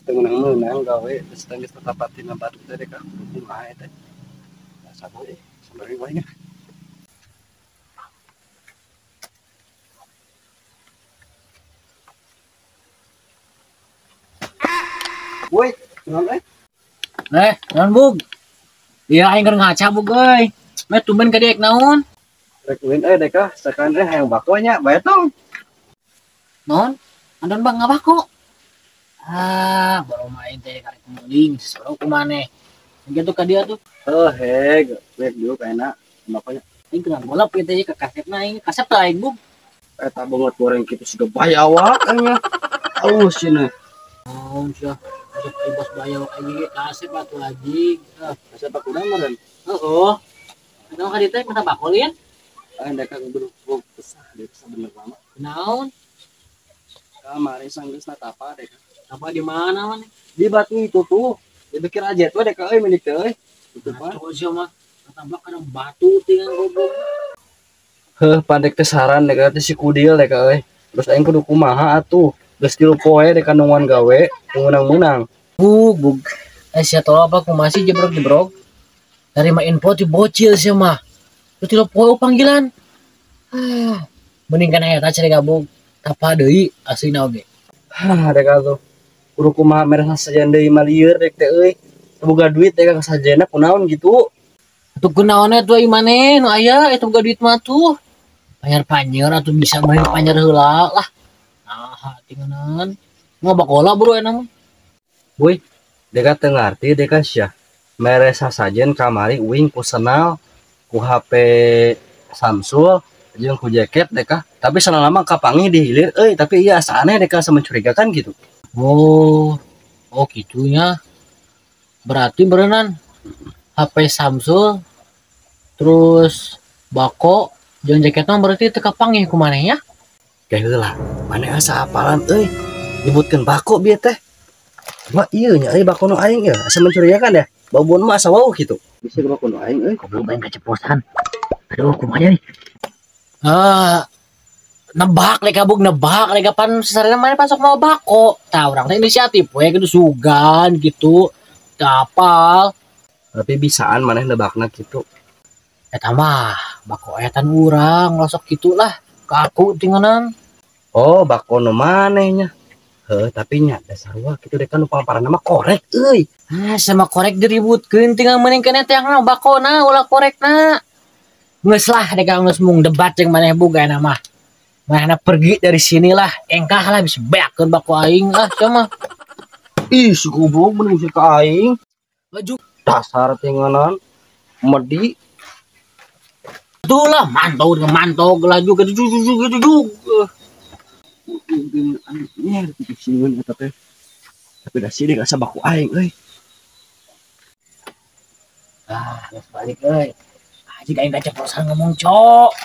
Teu meunang-meunang gawe geus teh geus tatapatina batu teh dek kumaha teh. Biasa we sampai wae nya. Woi, naon euy? Eh, naon bug? Iya aing keur ngaca bug euy. Meh tumben ka dieu naon? Rek ulin euy dek ah, sakan euy hayang bako nya, bae tong. Naon? Andon bang ngabako. Ah, baru main teh karek muling, seru kumaneh. Gitu ka dia tuh. Heuh, heg, rek dieu kaena bakonya. Aing kena golap ieu teh ka kasepna aing, kasep teh aing bug. Eta banget goreng kitu siga bayawak aing. Aus cenah. Naon sia? Kasep aing bos bayawak aing ge kasep atuh anjing. Kasep aku meureun. Heeh. Naon ka dieu teh minta bako lin? Aing dek kudu kesah, dek bener lama. Naon? Kamari sanggeus natapa dek. Apa di mana mana? Di batu itu tuh. Dipikir aja tuh dek euy milik teh euy. Tutupan. Tuh sia mah natapa kana batu tinggal goblok. Heuh, pandek teh saran dek teh si kudil dek euy. Terus aing kudu kumaha atuh? Geus 3 poe dek nungguan gawe, menang-menang. Bug bug. Sia tolong apa kumaha sih jebrok-jebrok? Terima info ti bocil sia mah. Terus 3 poe panggilan. Ah, mending kana eta cari gabung. Tapa deui aslina oge. Hah, dek atuh. Kudu kumaha mere sasajen deui mah lieur dek teh euy. Boga duit dek kasajena kunaon gitu. Atuh kunaon atuh ieu maneh nu aya eta boga duit mah tuh. Panyer-panyer atuh bisa meuli panyer heula lah. Nah, tinganan. Mau bakola bro enak mah. Boy, deka teu ngarti deka sia. Mere sasajen kamari uing ku senal ku HP Samsul jeung ku jaket deka. Tapi sanalama kapanggih di hilir euy, tapi ieu asa aneh deka asa mencurigakan gitu. Oh, oh gitunya. Berarti berenang HP Samsul terus bako jeung jaketna berarti teu kapanggih ku maneh nya? Kayak heula, maneh asa apalan euy. Nyebutkeun bako bieu teh. Wah ieu nya euy bako nu aing ieu asa mencurigakan ya. Babon mah asa wau gitu. Bisa ke bako nu aing euy. Goblok aing keceplosan. Aduh kumaha euy. Ah, nebak lek kabug nebak lek kapan sesarena maneh pasok mau bako. Tah urang teh inisiatif we gitu sugan gitu. Teu apal. Tapi bisaan maneh nebakna gitu. Eta mah bako etan urang losok gitulah kaku tinganan. Oh, bako nu maneh nya. Heuh, tapi nya dasar wah kitu dek kan nu pangparana mah korek euy. Ah, sama korek diributkeun tinggal mending keneh teh yang bakona ulah korekna. Geus lah dek geus mung debat jeung maneh boga na mah. Manehna pergi dari sinilah, engkah lah bisa beakeun bako aing lah sia mah. Ih, si goblok mending si ka aing. Laju. Dasar tinganan medi. Itulah mantau dengan mantau laju gitu gitu gitu gitu. Tapi dah sini asa baku aing euy. Ah, geus balik euy. Anjing aing kaceplosan ngomong cok.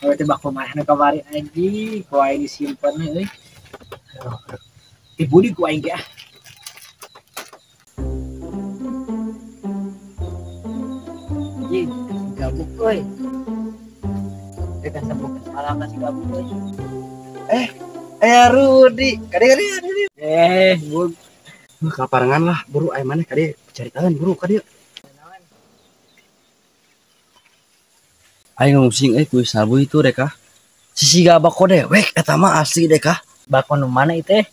Euy teh baku manehna kamari anjing, ku aing disimpen euy. Aduh. Budi ku aing ge ah. Anjing, gabuk euy. Teh kasebut salah kasih gabuk euy. Rudi, kade kade kade. Bug. Kaparengan lah, buru aya maneh kade caritaeun buru kade. Aing ngungsing euy ku sabu itu dek ah. Sisiga bako dewek eta mah asli dek ah. Bako nu mana ieu teh?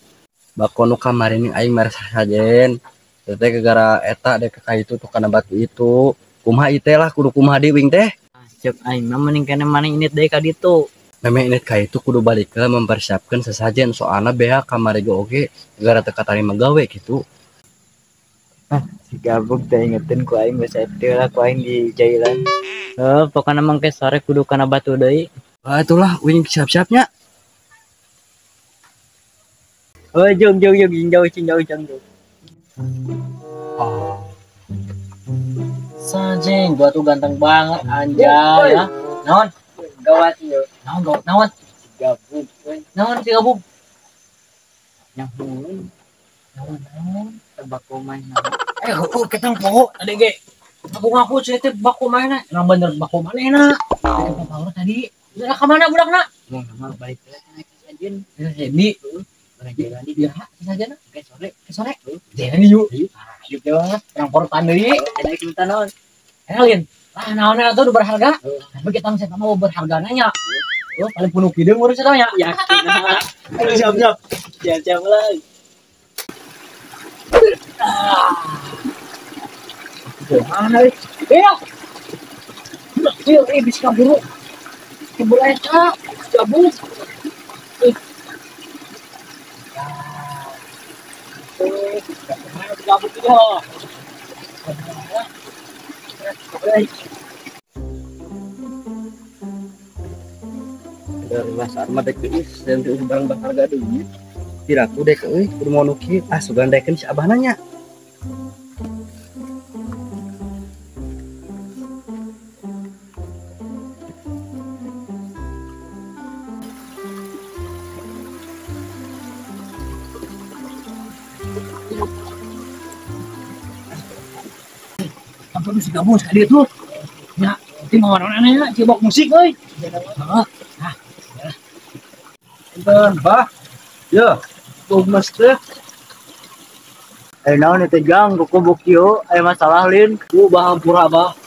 Bako nu kamari ni aing mere sasajen. Teh gegara eta dek ka itu tuh kana batu itu. Kumaha ieu teh lah kudu kumaha deui wing teh? Cek aing mah mending keneh maneh init deui ka ditu. Memang init ka itu kudu balik ke mempersiapkan sesajen soalna bea kamari ge oge gara teu katarima gawe gitu. Ah, si gabuk teh ingetin ku aing geus teu lah ku aing di jailan. Heuh, pokona mah engke sore kudu kana batu deui. Ah, itulah wing siap-siapnya. Oh, jong jong jong jauh jauh jauh jauh. Oh. Sajeng, gua tuh ganteng banget anjay ya. Naon? Gawat ieu. Naon gawat naon? Gabuk. Naon si gabuk? Yang naon? Naon naon? Bako mana? Oh, ketang poho tadi ge. Aku ngaku sih teh bako mana? Emang bener bako mana enak. Tadi poho tadi. Udah ka mana budakna? Mau nama balik naik sajen. Jadi Jalan di dia sajana. Ke sore, ke sore. Jalan yuk. Yuk teh mah urang porotan deui. Ada minta naon? Elin. Ah naon atuh nu berharga? Tapi kita mah saya mau berharga nanya. Oh, paling penuh hideung urus eta nya. Yakin. Ayo siap-siap. Siap-siap lah. Mana euy? Iya. Iya, bisa kaburu. Kaburu eta, gabung. Gabung itu. Dari Mas Arma dek euy, dan teu barang berharga deui. Piraku dek euy, kudu mau nu kieu. Ah sugan dekeun si abah nanya. Ampun si gabung sekali itu. Ya, nanti mau orang-orang ya, cibok musik euy. Heeh. Nah. Enten, bah. Yo, tuh teh. Naon itu jang kuku kieu aya masalah lin. Ku bah hampura bah.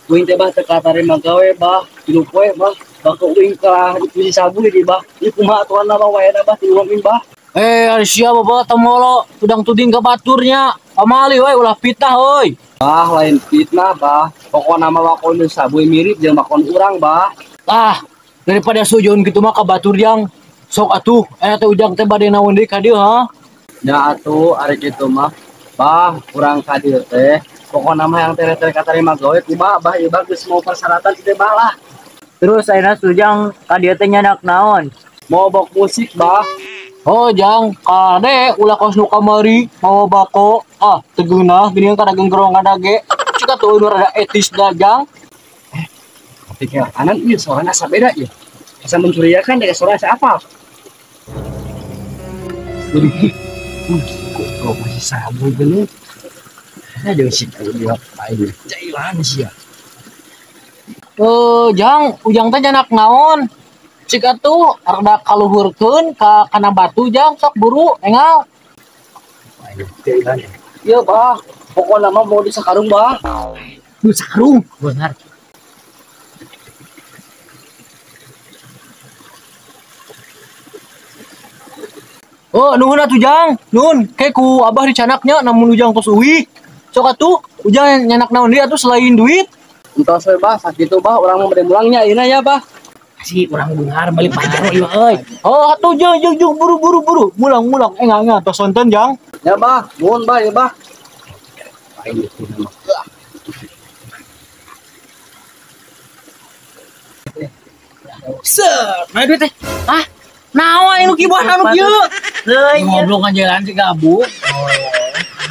Uing teh bah teu katarima gawe bah, tilu poe bah. Bangko uing kalah dipuji sabu di bah. Ieu kumaha atuhan bah waena bah tilu uing bah. Ari sia bawa temolo tudang tuding ka baturnya. Pamali we ulah fitnah euy. Bah lain fitnah bah. Pokona mah wakon sabu mirip jeung makon urang bah. Ah, daripada sujon kitu mah ka batur jang. Sok atuh, teh ujang teh bade naon deui ka dieu ha? Nya atuh ari kitu mah. Bah, urang ka dieu teh. Pokona mah yang tere-tere katarima gawe kumaha bah ieu bah geus mau persyaratan teh bah lah. Terus ayeuna sujang ka dieu teh nyanak naon? Mau bok musik bah. Oh jang, kade ulah kos nu kamari mau bako. Ah, teu geunah geuning kana genggerong kada ge. Cik atuh nu rada etis da jang. Tapi kanan ieu sorana asa beda ieu. Asa mencurigakan dari suara asa apa? Kok masih sabu geuning. Nah, jeung si dia aing. Jailan sia. Jang, ujang teh nyanak naon? Cik atuh rada kaluhurkeun ka kana batu jang sok buru engal. Ieu bah, pokona mah mau di sakarung bah. Di sakarung, benar. Oh, nuhun atuh jang, nuhun. Ke ku abah dicanaknya namun ujang tos uih. Sok atuh ujang nyanak naon deui atuh selain duit. Entos we bah, sakitu bah urang mah bade mulangnya ayeuna ya bah. Asih urang beunghar balik pajaro ieu euy. Oh, atuh jang jang jang buru buru buru. Mulang mulang engal engal tos sonten jang. Ya bah, nuhun bah ya bah. Aing teh mah. Set, mana duit teh? Hah? Naon aing nu kibuah anu kieu? Leuy, ngobrol kan jalan si gabung.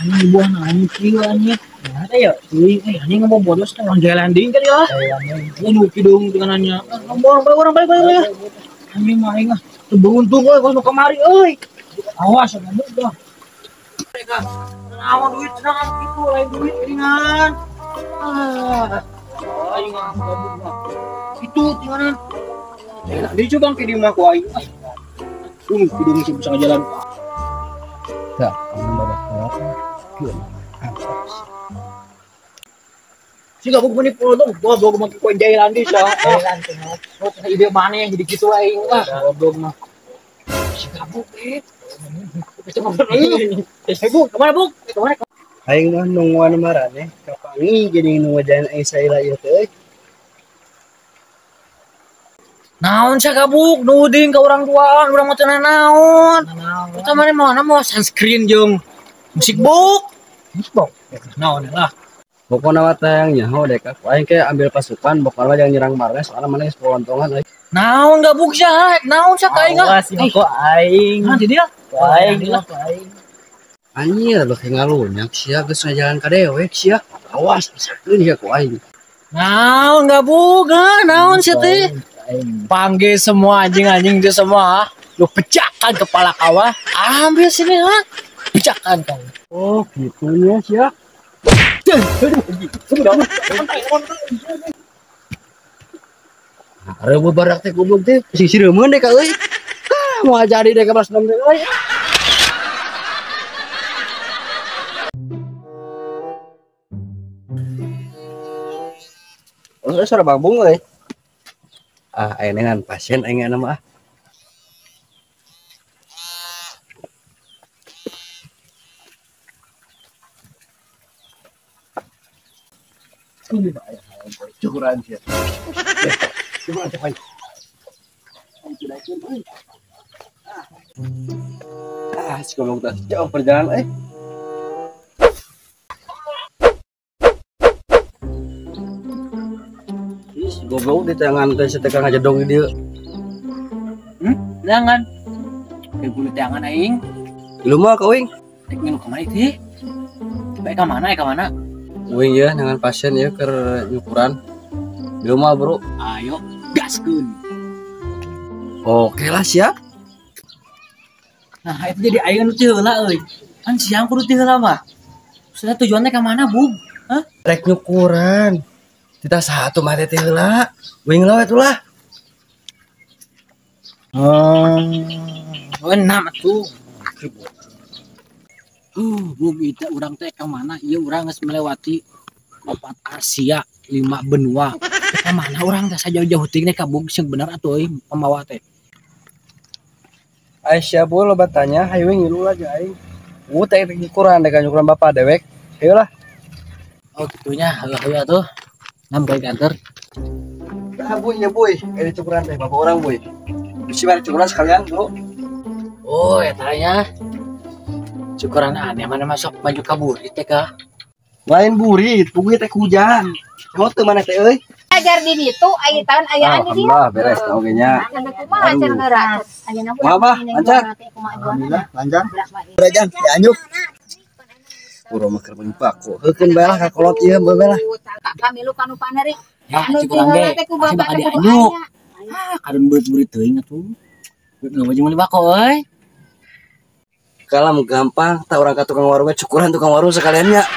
Anjing buah naon kieu anjing. Mana teh ya? Euy, anjing ngomong bodos teh orang jalan deui kan ya. Nu kidung dengannya. Ngomong orang balik balik. Anjing mah aing ah teu beruntung euy kos nu kamari euy. Awas ngomong dah. Mereka naon duit cenah kitu lain duit ringan. Ah, aing ah gabung mah. Itu tinggalan. Dia coba ke di rumah ku aing. Kidung sih bisa ngajalan. Tah, amun badak kieu. Si gabung meni potong, goblok mah ku jailan di sia. Jailan teh. Oh, ide mana yang jadi kitu aing lah. Goblok mah. Si gabung teh. Eh, Bu, kemana, Bu? Kemana? Aing mah nungguan marane, kapangi jadi nu ngajalan aing saila ieu teh. Naon sia gabuk, nuding ka urang duaan, urang mah teu naon. Eta mah mana mau sunscreen jeung musik box. Musik box. Naon lah. Pokona mah teh yang nyaho dek aku aing ke ambil pasukan pokona mah jangan nyerang marane soalna maneh geus polontongan euy. Naon gabuk sia, naon sia ka aing ah. Awas kok aing. Nah, jadi dia. Aing lah aing. Anjir beuki ngalunyak sia geus ngajalan ka dewek sia. Awas pisakeun sia ku aing. Naon gabuk, naon sia teh? Panggil semua anjing-anjing itu semua, lu pecahkan kepala kau, ambil sini ha, pecahkan kau. Oh gitunya sia. Reubeut barak teh goblok teh, sing sireumeun deh ka euy. Mau jadi deh ka 6 teh euy. Oh, suara babung euy. Ah, aya dengan pasien aing mah ah. Ini bahaya, cukuran sih. Cukuran cepat. Ah, sekolah udah jauh perjalanan eh. Ih, goblok di tangan teh setekang aja dong dia. Jangan. Kayak bulu tangan aing. Lu mah kau ing? Rek ngilu ka mana teh? Baik ka mana, ka mana? Uing ya dengan pasien ya ke nyukuran. Di rumah bro. Ayo gaskeun. Oke lah siap. Nah itu jadi aing nu teu heula euy. Kan siang kudu teu heula mah. Sudah tujuannya ka mana, Bug? Hah? Rek nyukuran. Kita satu mah teh heula. Uing lah atulah. Oh, enam atuh. Bug itu urang teh ka mana? Ieu urang geus melewati 4 Asia, 5 benua. Ka mana urang teh sajauh-jauh teuing ka Bug sing bener atuh euy pamawa teh. Aisyah bu loba tanya, hayu ngilu lah jeung aing. Teh nyukuran dek nyukuran bapak dewek. Hayu lah. Oh gitunya, hayu atuh. Nam bae kantor. Ah buy ya buy, ini cukuran teh bapak orang buy. Bisi bari cukuran sekalian, Bro. Oh, eta nya. Cukuran aneh mana masuk baju kaburit teh kah? Lain burit, puguh teh hujan. Mau teu mana teh euy? Ajar di ditu aya tahun ayaan di dieu. Alhamdulillah beres oge nya. Kumaha cenah geura? Kumaha lancar? Alhamdulillah lancar. Berajan dianjuk. Urang mah keur meuli bako. Heukeun bae lah ka kolot ieu bae lah. Kami lu kanu paneri. Ya cukuran ge. Pasti bakal dianjuk. Ah, kadun burit-burit teuing atuh. Geus baju meuli bako euy. Kalam gampang, tak orang ka tukang warung cukuran tukang warung sekaliannya.